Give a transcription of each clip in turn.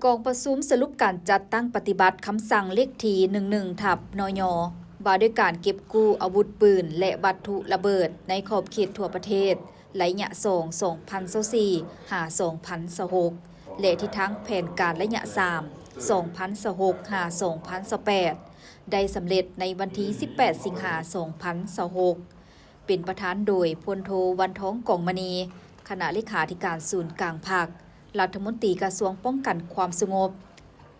ກອງປະຊຸມສະຫຼຸບການຈັດຕັ້ງປະຕິບັດຄຳສັ່ງເລກທີ ໜຶ່ງໜຶ່ງ ທັບ ນຍ ວ່າດ້ວຍການເກັບກູ້ອາວຸດປືນ ແລະ ວັດຖຸລະເບີດໃນຂອບເຂດທົ່ວປະເທດ ໄລຍະສອງ ສອງພັນຊາວສີ່ ຫາ ສອງພັນຊາວຫົກ ແລະ ທິດທາງແຜນການໄລຍະສາມ ສອງພັນຊາວຫົກ ຫາ ສອງພັນຊາວແປດ ໄດ້ສຳເລັດໃນວັນທີ ສິບແປດ ສິງຫາ ສອງພັນຊາວຫົກ ເປັນປະທານໂດຍ ພົນໂທ ວັນທອງ ກອງມະນີ ຄະນະເລຂາທິການສູນກາງພັກ, ລັດຖະມົນຕີກະຊວງປ້ອງກັນຄວາມສະຫງົບ,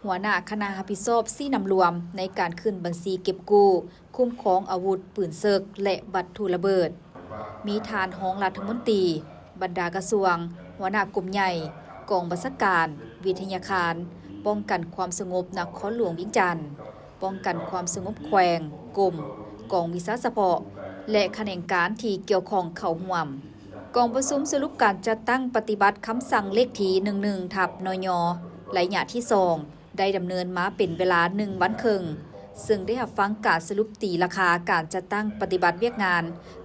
ຫົວໜ້າຄະນະຮັບຜິດຊອບຊີ້ນຳລວມໃນການຂຶ້ນບັນຊີເກັບກູ້, ຄຸ້ມຄອງອາວຸດປືນເສິກ ແລະ ວັດຖຸລະເບີດ, ມີທ່ານຮອງລັດຖະມົນຕີ, ບັນດາກະຊວງ, ຫົວໜ້າກົມໃຫຍ່, ກອງບັນຊາການ, ວິທະຍາຄານ, ປ້ອງກັນຄວາມສະຫງົບນະຄອນຫຼວງວຽງຈັນ, ປ້ອງກັນຄວາມສະຫງົບແຂວງ, ກົມ, ກອງວິຊາສະເພາະ ແລະ ຂະແໜງການທີ່ກ່ຽວຂ້ອງເຂົ້າຮ່ວມ. ກອງປະຊຸມສະຫຼຸບການຈັດຕັ້ງປະຕິບັດຄຳສັ່ງເລກທີ ໜຶ່ງໜຶ່ງ ທັບ ນຍ ໄລຍະທີສອງ ໄດ້ດຳເນີນມາເປັນເວລາໜຶ່ງວັນເຄິ່ງ, ເຊິ່ງໄດ້ຮັບຟັງການສະຫຼຸບຕີລາຄາການຈັດຕັ້ງປະຕິບັດວຽກງານ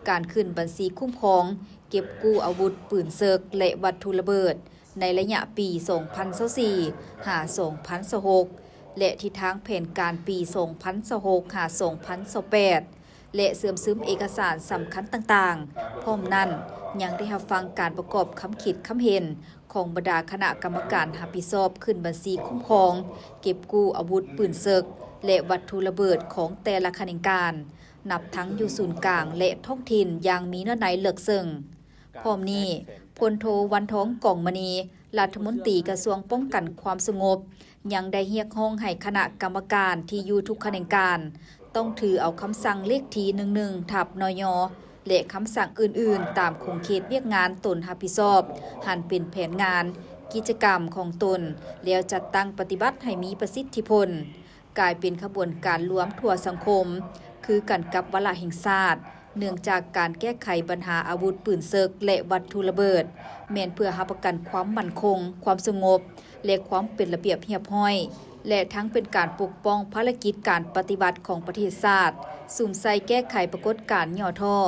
ການຂຶ້ນບັນຊີຄຸ້ມຄອງ, ເກັບກູ້ອາວຸດປືນເສິກ ແລະ ວັດຖຸລະເບີດ ໃນໄລຍະປີ ສອງພັນຊາວສີ່ ຫາ ສອງພັນຊາວຫົກ ແລະ ທິດທາງແຜນການປີ ສອງພັນຊາວຫົກ ຫາ ສອງພັນຊາວແປດ ແລະ ເຊື່ອມຊຶມເອກະສານສຳຄັນຕ່າງໆ. ພ້ອມນັ້ນ, ຍັງໄດ້ຮັບຟັງການປະກອບຄຳຄິດຄຳເຫັນຂອງບັນດາຄະນະກຳມະການຮັບຜິດຊອບຂຶ້ນບັນຊີຄຸ້ມຄອງ, ເກັບກູ້ອາວຸດປືນເສິກ ແລະ ວັດຖຸລະເບີດຂອງແຕ່ລະຂະແໜງການ, ນັບທັງຢູ່ສູນກາງ ແລະ ທ້ອງຖິ່ນຢ່າງມີເນື້ອໃນເລິກເຊິ່ງ. ພ້ອມນີ້, ພົນໂທ ວັນທອງ ກອງມະນີ ລັດຖະມົນຕີກະຊວງປ້ອງກັນຄວາມສະຫງົບ ຍັງໄດ້ຮຽກຮ້ອງໃຫ້ຄະນະກຳມະການທີ່ຢູ່ທຸກຂະແໜງການ ຕ້ອງຖືເອົາຄຳສັ່ງເລກທີ ໜຶ່ງໜຶ່ງ ທັບ ນຍ ແລະ ຄຳສັ່ງອື່ນໆ ຕາມຂົງເຂດວຽກງານຕົນຮັບຜິດຊອບ ຫັນເປັນແຜນງານ, ກິດຈະກຳຂອງຕົນ ແລ້ວຈັດຕັ້ງປະຕິບັດໃຫ້ມີປະສິດທິຜົນ. ກາຍເປັນຂະບວນການລວມທົ່ວສັງຄົມ ຄືກັນກັບວາລະແຫ່ງຊາດ ເນື່ອງຈາກການແກ້ໄຂບັນຫາອາວຸດປືນເສິກ ແລະ ວັດຖຸລະເບີດ ແມ່ນເພື່ອຮັບປະກັນຄວາມໝັ້ນຄົງ, ຄວາມສະຫງົບ ແລະ ຄວາມເປັນລະບຽບຮຽບຮ້ອຍ ແລະ ທັງເປັນການປົກປ້ອງພາລະກິດການປະຕິວັດຂອງປະເທດຊາດ, ສຸມໃສ່ແກ້ໄຂປາກົດການຫຍໍ້ທໍ້,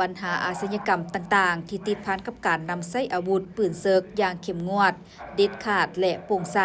ບັນຫາອາຊະຍາກຳຕ່າງໆ ທີ່ຕິດພັນກັບການນຳໃຊ້ອາວຸດປືນເສິກຢ່າງເຂັ້ມງວດ, ເດັດຂາດ ແລະ ໂປ່ງໃສ.